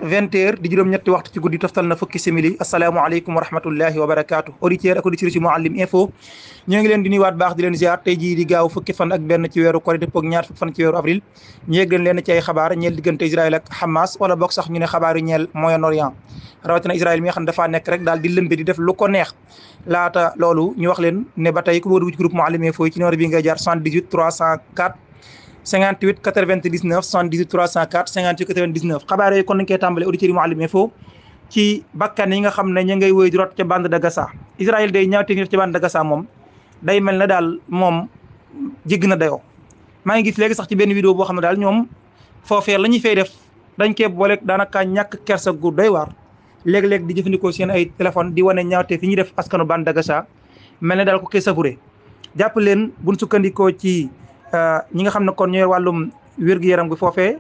20 heures di juróom-ñetti waxtu ci guddi toftal na fukki simili asalaamaaleykum wa rahmatullahi wa barakaatu auditeurs ak auditrices yu Mouhalim info ñoo ngi leen di nuyuwaat baax di leen ziar tey jii di gaaw fukki fan ak benn ci weeru Korité ak ñaar fukki fan ci weeru avril ñu yegg leen ci ay xabaar ñeel diggante Israël ak Hamas wala boog sax ñu ne xabaar yu ñeel Moyen-Orient rawatina Israël mi nga xam ne dafaa nekk rek daal di lëmbe di def lu ko neex laata loolu ñu wax leen ne ba tey ku bëgg a dugg ci groupe Mouhalim info yi ci numéro bi ngay jaar 78 304 58 99 78 304 58 99 xabaar yooyu kon nañ koy tàmbale auditeurs yi Mouhalim info ci bakkan yi nga xam ne ñu ngay wéy di rot ca bande de Gaza Israël day ñaawteef def ca bande de Gaza moom day mel ne daal moom jégg na dayoo maa ngi gis léegi sax ci benn vidéo boo xam ne daal ñoom foofee la ñuy fay def dañ koy boole daanaka ñàkk kersa gu doy waar léeg-léeg di jëfandikoo seen ay téléphone di wane ñaawteef yi ñuy def askanu bande de Gaza mel ne daal ko koy savouré jàpp leen buñ sukkandikoo ci ñi nga xam ne kon ñooy wàllum wér-gu-yaram gi foofee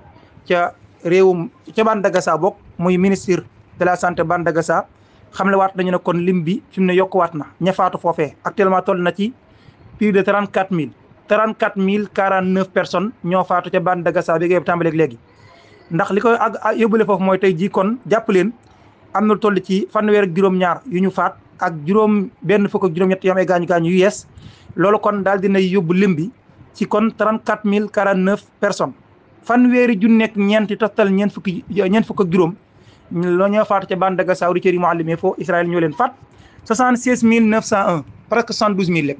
ca réewum ca bande de Gaza bokk muy ministre de la santé bande de Gaza xam le waat nañu ne kon lim bi fi mu ne yokkuwaat na ña faatu foofee actuellement toll na ci plus de 34 049 personnes ñoo faatu ca bande de Gaza bi ngay tàmbaleeg léegi ndax li koy yóbbule foofu mooy tey jii kon jàpp leen am na toll ci fanweer ak juróom-ñaar yu ñu faat ak juróom benn fukk ak juróom-ñett yoo am ay gaañu-gaañu yu yees loolu kon daal dina yóbbu lim bi ci kon 34 049 personnes fanweeri junni ak ñeenti toftal ñeent fukk ak juróom loo ñoo faatu ca bande de Gaza auditeurs yi Mouhalim info Israël ñoo leen faat 76 901 presque 72 000 lépp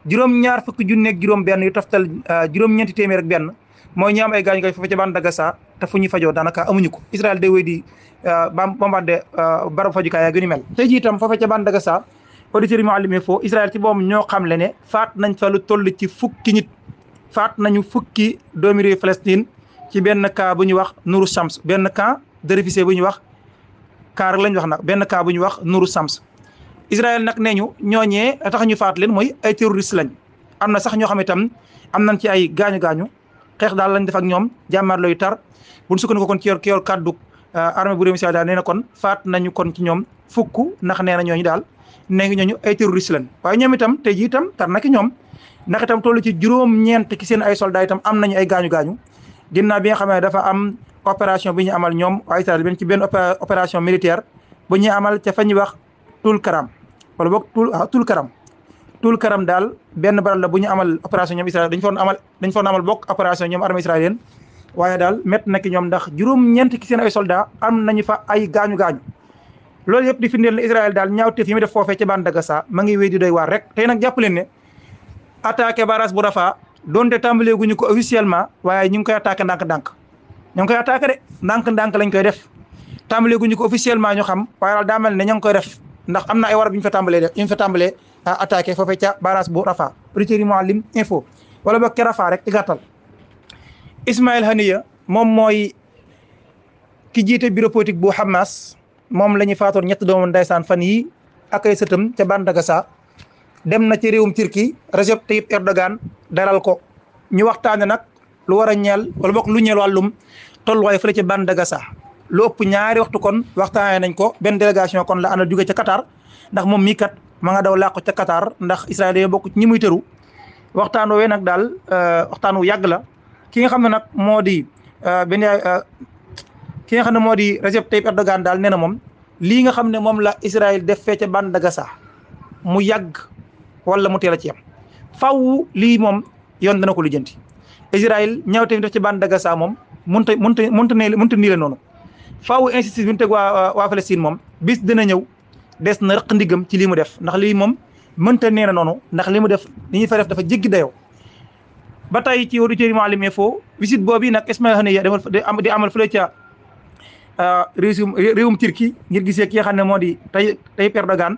juróom-ñaar fukki junni ak juróom benn yu toftal juróom-ñeenti téeméer ak benn mooy ñi am ay gaañu-gaañu foofu ca bande de Gaza te fu ñu fajoo daanaka amuñu ko Israël day wéy di bombardé barab fajukaay ak yu ni mel tey jii itam foofu ca bande de Gaza auditeurs yi Mouhalim info Israël ci boobu ñoo xam le ne faat nañ fa lu toll ci fukki nit faat nañu fukki doomi réew Palestine ci benn cas bu ñuy wax Nourou Shams benn cas de réfugié bu ñuy wax cas rek lañ wax nag benn cas bu ñuy wax Nourou Shams Israël nag nee ñu ñooñee tax ñu faat leen mooy ay terroriste lañ am na sax ñoo xam itam am nañ ci ay gaañu-gaañu xeex daal lañ def ak ñoom jàmmaarloo yu tar buñ sukkandiku kon ki yor kaddu armée bu réew Israël daal nee na kon faat nañu kon ci ñoom fukk ndax nee na ñooñu daal nee ngi ñooñu ay terroriste lañ waaye ñoom itam tey jii itam tar na ki ñoom ndax itam toll ci juróom-ñeent ki seen ay soldats itam am nañu ay gaañu-gaañu ginnaaw bi nga xam ne dafa am opération bi ñu amal ñoom waa Israël benn ci benn opération militaire bu ñuy amal ca fa ñuy wax Tul Karam wala boog Tul Karam daal benn barab la bu ñu amal opération ñoom Israël dañ foon amal bokk opération ñoom armée israélienne waaye daal métti na ki ñoom ndax juróom-ñeent ki seen ay soldats am nañu fa ay gaañu-gaañu loolu yëpp di firndeel ne Israël daal ñaawteef yi mu def foofee ca bande de Gaza ma ngi wéy di doy waar rek tey nag jàpp leen ne attaqué barrage bu Rafah donte tàmbalee guñu ko officiellement waaye ñu ngi koy attaqué ndànk-ndànk ñu ngi koy attaqué de ndànk-ndànk lañ koy def tàmbalee guñu ko officiellement ñu xam waaye daal daa mel ne ña ngi koy def ndax am na ay warab yu ñu fa tàmbalee def yu ñu fa tàmbalee attaqué foofee ca barrage bu Rafah auditeurs yi Mouhalim info wala boog ca Rafah rek ci gàttal Ismaïl Haniyeh moom mooy ki jiite bureau politique bu Hamas moom la ñuy faatoon ñett doomu ndeysaan fan yi ak ay sëtam ca bande de Gaza dem na ci réewum Turquie Recep Tayyip Erdogan dalal ko ñu waxtaane nag lu war a ñeel wala bokk lu ñeel wàllum tolluwaay fële ca bande de Gaza lu ëpp ñaari waxtu kon waxtaane nañ ko benn délégation kon la àndal jóge ca Qatar ndax moom mii kat ma nga daw làqu ca Qatar ndax Israël dañoo bokk ci ñi muy tëru waxtaan woowee nag daal waxtaan wu yàgg la ki nga xam ne nag moo di ki nga xam ne moo di Recep Tayyip Erdogan daal nee na moom lii nga xam ne moom la Israël def fee ca bande de Gaza mu yàgg wala mu teel a ci yam faw lii moom yoon dana ko lijjanti Israël ñaawte def ci bande de Gaza moom mënta nii la noonu faw insisté bi mu teg waa Palestine moom bis dina ñëw des na rëq ndigam ci lii mu def ndax lii moom mënta nee na noonu ndax li mu def li ñuy fa def dafa jéggi dayoo ba tey ci auditeurs yi Mouhalim info visite boobu nag Ismaïl Haniyeh di amal fële ca réewum Turquie ngir gisee ki nga xam ne moo di Tayyip Erdogan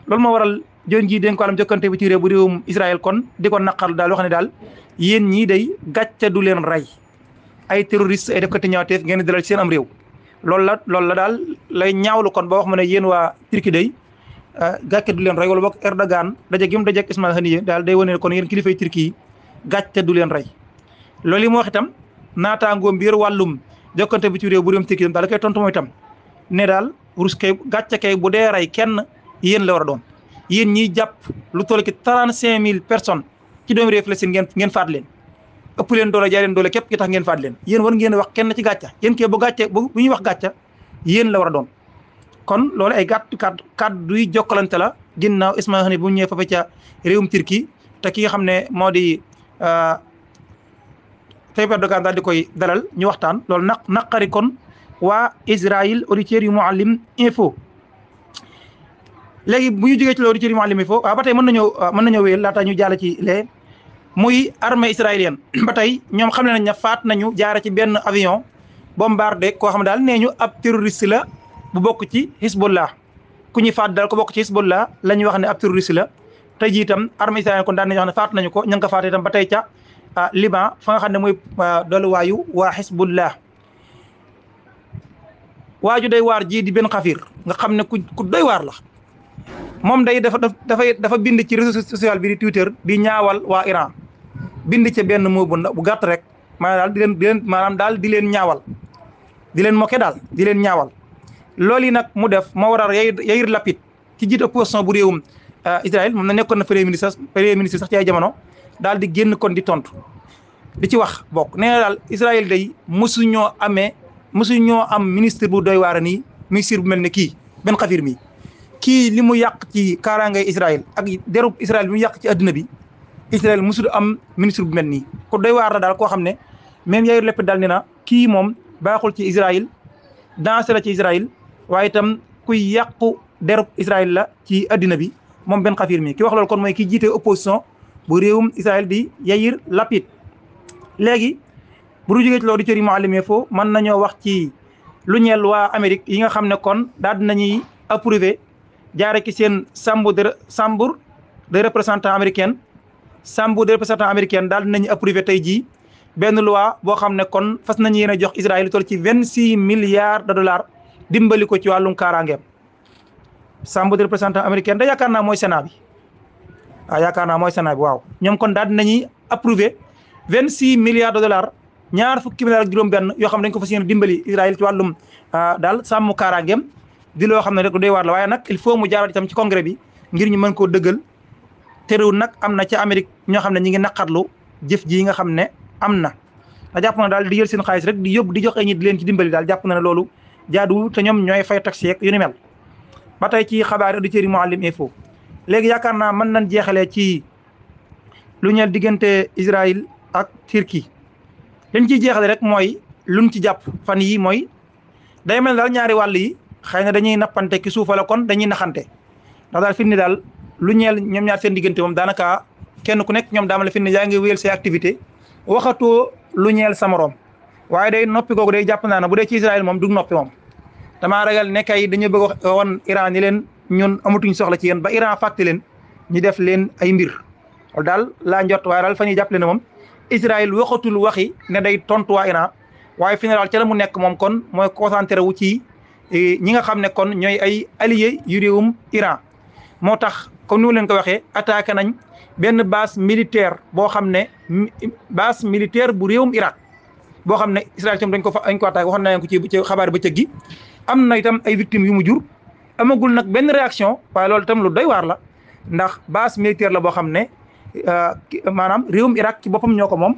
loolu moo waral jën ji dañ ko alam jokkante bi ci réew bu réewum Israël kon di ko naqar daal wax ne daal yéen ñii day gàcce du leen rey ay terroriste ay def kati ñaawteef ngeen di dalal ci seen am réew loolu la daal lay ñaawlu kon ba wax mu ne yéen waa Turquie day gàcce du leen rey wala boog Erdogan daje gi mu daje ak Ismaïl Haniyeh daal day wane ne kon yéen kilifay Turquie yi gàcce du leen rey loolu yi moo wax itam naataangoom biir wàllum jokkante bi ci réew bu réewum Turquie daal da koy tontu mooy itam ne daal rus kay gàcce kay bu dee rey kenn yéen la war a doon yéen ñiy jàpp lu toll ki 35 000 personnes ci doomi réew Palestine ngeen faat leen ëpp leen doole jaay leen doole képp ki tax ngeen faat leen yéen war ngeen wax kenn ci gàcca yéen kay bu ñuy wax gàcca yéen la war a doon. kon loolu ay kàddu yu jokkalante la ginnaaw Ismaïla Haniyeh bu ñëwee foofu ca réewum Turquie te ki nga xam ne moo di Tayyip Erdogan daal di koy dalal ñu waxtaan loolu naqari kon waa Israël auditeurs yu Mouhalim info. léegi bu ñu jógee ci loolu auditeurs yu Mouhalim info waaw ba tey mën nañoo wéyal laata ñu jàll ci lee muy armée israélienne ba tey ñoom xam nañ ne faat nañu jaare ci benn avion bombardé koo xam ne daal nee ñu ab terroriste la bu bokk ci Hezbollah ku ñuy faat daal ko bokk ci Hezbollah la ñuy wax ne ab terroriste la tey jii itam armée israélienne kon daan nañu wax ne faat nañu ko ña nga ko faat itam ba tey ca Liban fa nga xam ne mooy dolluwaayu waa Hezbollah. waaju day waar ji di Ben Gvir nga xam ne ku doy waar la moom day dafa bind ci réseau social bi di Twitter di ñaawal waa Iran bind ca benn mot bu gàtt rek maanaam daal di leen ñaawal di leen moqué daal di leen ñaawal. loolu yi nag mu def moo waral Yair Lapid ci jiite opposition bu réewum Israël moom na nekkoon na premier ministre sax ci ay jamono daal di génn kon di tontu di ci wax bokk nee na daal Israël day mosuñoo am ministre bu doy waar nii ministre bu mel ne kii Ben Gvir mi kii li mu yàq ci kaaraangay Israël ak derub Israël bi mu yàq ci adduna bi Israël mosul am ministre bu mel nii ku doy waar la daal koo xam ne même Yair Lapid daal ne na kii moom baaxul ci Israël dansé la ci Israël waaye itam kuy yàqu derub Israël la ci addina bi moom Ben Gvir mi ki wax loolu kon mooy ki jiite opposition bu réewum Israël di Yair Lapid. léegi bu ñu jógee ci loolu auditeurs yi Mouhalim info mën nañoo wax ci lu ñeel waa Amérique yi nga xam ne kon daal dinañuy approuvé jaare ci seen chambre des représentants américaine daal dinañu approuvé tey jii benn loi boo xam ne kon fas nañu yéen a jox Israël lu toll ci 26 milliards de dollars dimbali ko ci wàllum kaaraangeem. chambre des représentants américaine da yaakaar naa mooy Sénat bi waaw ñoom kon daal dinañuy approuvé 26 milliards de dollars ñaar fukki milliards ak juróom-benn yoo xam ne dañ ko fas yéene dimbali Israël ci wàllum daal sàmm kaaraangeem di loo xam ne rek lu doy waar la waaye nag il faut mu jaarat itam ci congrès bi ngir ñu mën koo dëggal terewul nag am na ca Amérique ñoo xam ne ñi ngi naqarlu jëf ji nga xam ne am na da jàpp na daal di jël seen xaalis rek di yóbbu di jox ay nit di leen ci dimbali daal jàpp na ne loolu jaaduwul te ñoom ñooy fay taxi yeeg yu ni mel ba tey ci xabaari auditeurs yi Mouhalim info léegi yaakaar naa mën nañ jeexalee ci lu ñeel diggante Israël ak Turquie liñ ciy jeexale rek mooy luñ ci jàpp fan yi mooy day mel daal ñaari wàll yi xëy na dañuy nappante ki suufa la kon dañuy naxante ndax daal fi ni daal lu ñeel ñoom ñaar seen diggante moom daanaka kenn ku nekk ñoom daama la fi ne yaa ngi wéyal say activité waxatoo lu ñeel sa morom waaye day noppi googu day jàpp naa ne bu dee ci Israël moom du noppi moom damaa ragal ne kay dañu bëgg a woon Iran ni leen ñun amatuñ soxla ci yéen ba Iran fàtte leen ñu def leen ay mbir loolu daal laa njot waaye daal fa ñuy jàppale ne moom Israël waxatul waxi ne day tontu waa Iran waaye fi ne daal ca la mu nekk moom kon mooy concentré wu ci ñi nga xam ne kon ñooy ay alliés yu réewum Iran moo tax comme ni mu leen ko waxee attaqué nañ benn base militaire boo xam ne base militaire bu réewum Irak boo xam ne Israël tam dañ ko attaqué waxoon na leen ko ci xabaar bëccëg gi am na itam ay victimes yu mu jur amagul nag benn réaction waaye loolu itam lu doy waar la ndax base militaire la boo xam ne maanaam réewum Irak ci boppam ñoo ko moom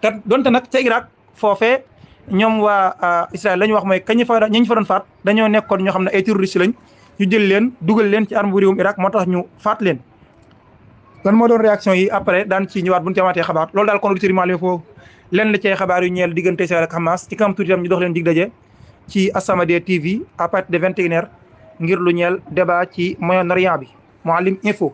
te donte nag ca Irak foofee ñoom waa Israël la ñu wax mooy ñi fa doon faat dañoo nekkoon ñoo xam ne ay terroristes lañ ñu jël leen dugal leen ci arme bu réewum Irak moo tax ñu faat leen. lan moo doon réaction yi après daan ci ñëwaat bu ñu ci amaatee xabaar loolu daal kon auditeurs yi Mouhalim foofu leen la ci ay xabaar yu ñeel diggante Israël ak Hamas ci kanam tuuti tam ñu dox leen dig daje ci As-Samadiyya TV à partir de 21h ngir lu ñeel débat ci Moyen-Orient bi Mouhalim info.